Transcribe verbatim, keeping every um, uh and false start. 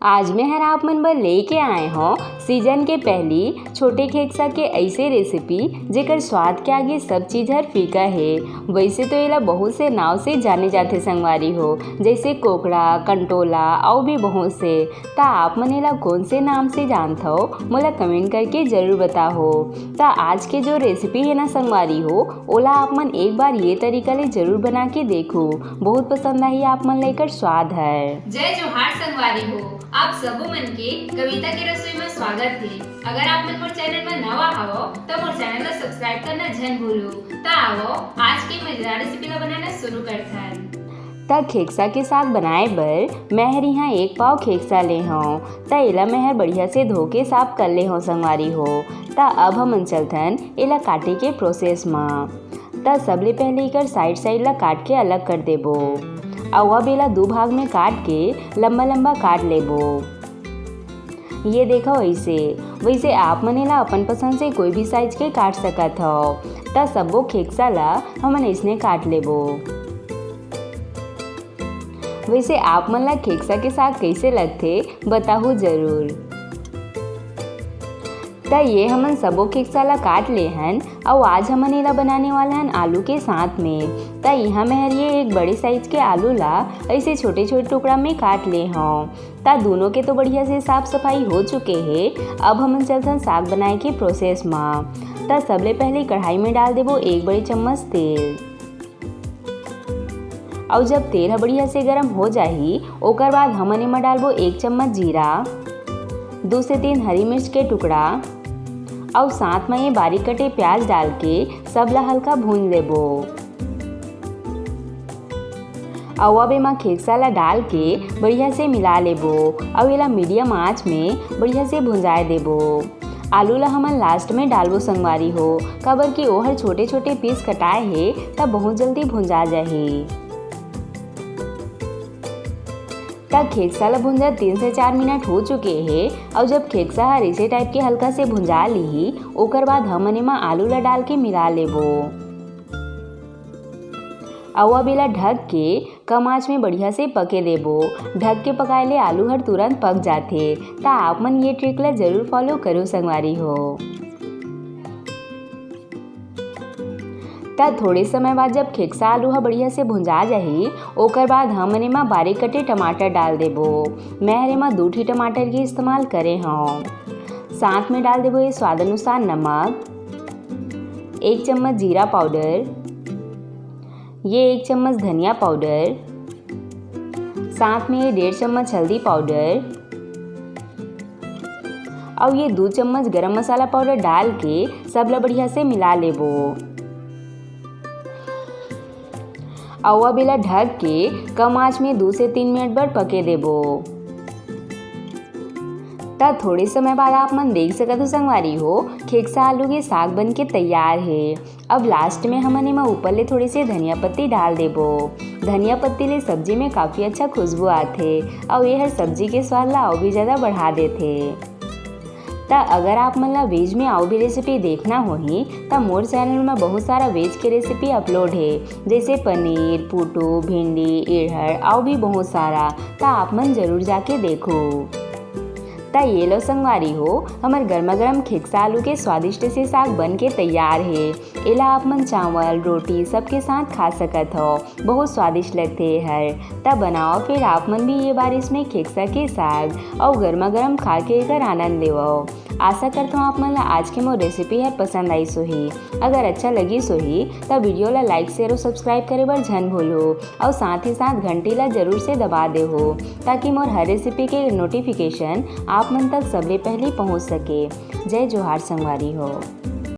आज मैं हर आप मन बर लेके आए हौं सीजन के पहली छोटे खेकसा के ऐसे रेसिपी, जेकर स्वाद के आगे सब चीज हर फीका हे। वैसे तो एला बहुत से नाव से जाने जाथे संगवारी हो, जैसे कोकड़ा, कंटोला, अउ भी बहुत से। त आप मन एला कौन से नाम से जानथव, मोला कमेंट करके जरूर बताहो। त आज के जो रेसिपी हे ना संगवारी हो, ओला आप मन एक बार ये तरीका ले जरूर बना के देखो, बहुत पसंद आही आप मन ला एकर स्वाद हर। जय जोहार संगवारी हो, आप सबो मन के कविता के रसोई में स्वागत हे। अगर आप मन मोर चैनल में नवा हवव, त मोर चैनल ला सब्सक्राइब करना झन भूलो। त आवव, आज के मजेदार रेसिपी ला बनाना शुरू करथन। त खेकसा के साग बनाए बर मैं हर इहाँ एक पाव खेकसा ले हौं। त एला मैं हर बढ़िया से धो के साफ कर ले हौं संगवारी हो। त अब हमन चलथन एला काटे के प्रोसेस म। त सबले पहले एकर साइड साइड ला काट के अलग कर देबो। अउ अब एला दू भाग में काट के लंबा लंबा काट लेबो। ये देखो ऐसे। वैसे आप मन एला अपन पसंद से कोई भी साइज के काट सकत हव। त सब्बो खेकसा ला हमन ऐसने काट लेबो। वैसे आप मन ला खेकसा के साग कैसे लगथे, बताहू जरूर। त ये हमन सबो खेकसा ला काट ले हन, अउ आज हमन एला बनाने वाला हन आलू के साथ में। त इहाँ मैं हर ये एक बड़े साइज के आलू ला ऐसे छोटे-छोटे टुकड़ा में काट ले हौं। त दूनों के तो बढ़िया से साफ सफाई हो चुके हे। अब हमन चलथन साग बनाए के प्रोसेस म। त सबले पहले कढ़ाई में डाल देबो एक बड़े चम्मच तेल। अउ जब तेल ह बढ़िया से गरम हो जाही, ओकर बाद हमन एमा डालबो एक चम्मच जीरा, दू से तीन हरी मिर्च के टुकड़ा, अउ साथ म ये बारीक कटे प्याज डाल के सब ला हल्का भून लेबो। अउ अब एमा खेकसा ला डाल के बढ़िया से मिला लेबो, अउ एला मीडियम आंच में बढ़िया से भुंजाए देबो। आलू ला हमन लास्ट में डालबो संगवारी हो, काबर कि ओहर छोटे-छोटे पीस कटाए हे, त बहुत जल्दी भुंजा जाही। त खेकसा ला भुंजत तीन से चार मिनट हो चुके हे, अउ जब खेकसा हर इसे टाइप के हल्का से भुंजा लिही, ओकर बाद हमन एमा आलू ला डाल के मिला लेबो। अउ अब एला ढक के कम आंच में बढ़िया से पके देबो। ढक के पकाए ले आलू हर तुरंत पक जाथे। त आप मन ये ट्रिक ला जरूर फॉलो करो संगवारी हो। त थोड़े समय बाद जब खेकसा आलू ह बढ़िया से भुंजा जाही, ओकर बाद हमन एमा बारीक कटे टमाटर डाल देबो। मैं हर एमा दू ठी टमाटर के इस्तेमाल करे हौं। साथ में डाल देबो ये स्वाद अनुसार नमक, एक चम्मच जीरा पाउडर, ये एक चम्मच धनिया पाउडर, साथ में ये डेढ़ चम्मच हल्दी पाउडर, अउ ये दू चम्मच गरम मसाला पाउडर डाल के सब ला बढ़िया से मिला लेबो। अउ अब एला ढक के कम आंच में दू से तीन मिनट बर पके देबो। त थोड़े समय बाद आप मन देख सकत हो संगवारी हो, खेकसा आलू के साग बन के तैयार हे। अब लास्ट में हमन एमा ऊपर ले थोड़े से धनिया पत्ती डाल देबो। धनिया पत्ती ले सब्जी में काफी अच्छा खुशबू आथे, अउ ये हर सब्जी के स्वाद ला अउ भी ज्यादा बढ़ा देथे। त अगर आप मन ला वेज में अउ भी रेसिपी देखना होही, त मोर चैनल में बहुत सारा वेज के रेसिपी अपलोड हे, जैसे पनीर, पुटू, भिंडी, इड़हड़, अउ भी बहुत सारा। त आप मन जरूर जाके देखो। त ये लो संगवारी हो, हमर गर्मा गर्म खेकसा आलू के स्वादिष्ट से साग बन के तैयार हे। एला आप मन चावल, रोटी सबके साथ खा सकत हो। बहुत स्वादिष्ट लगथे ये हर। त बनाओ फिर आप मन भी ये बारिश में खेकसा के साग अउ गर्मा गर्म खा के एकर आनंद लेवो। आशा करत हूँ आप मन ला आज के मोर रेसिपी हर पसंद आइस होही। अगर अच्छा लगिस होही त वीडियो ला लाइक, शेयर अउ सब्सक्राइब करे बर झन भूलहू, अउ साथ ही साथ घंटी ला जरूर से दबा देहू, ताकि मोर हर रेसिपी के नोटिफिकेशन आप मन तक सबले पहले पहुँच सके। जय जोहार संगवारी हो।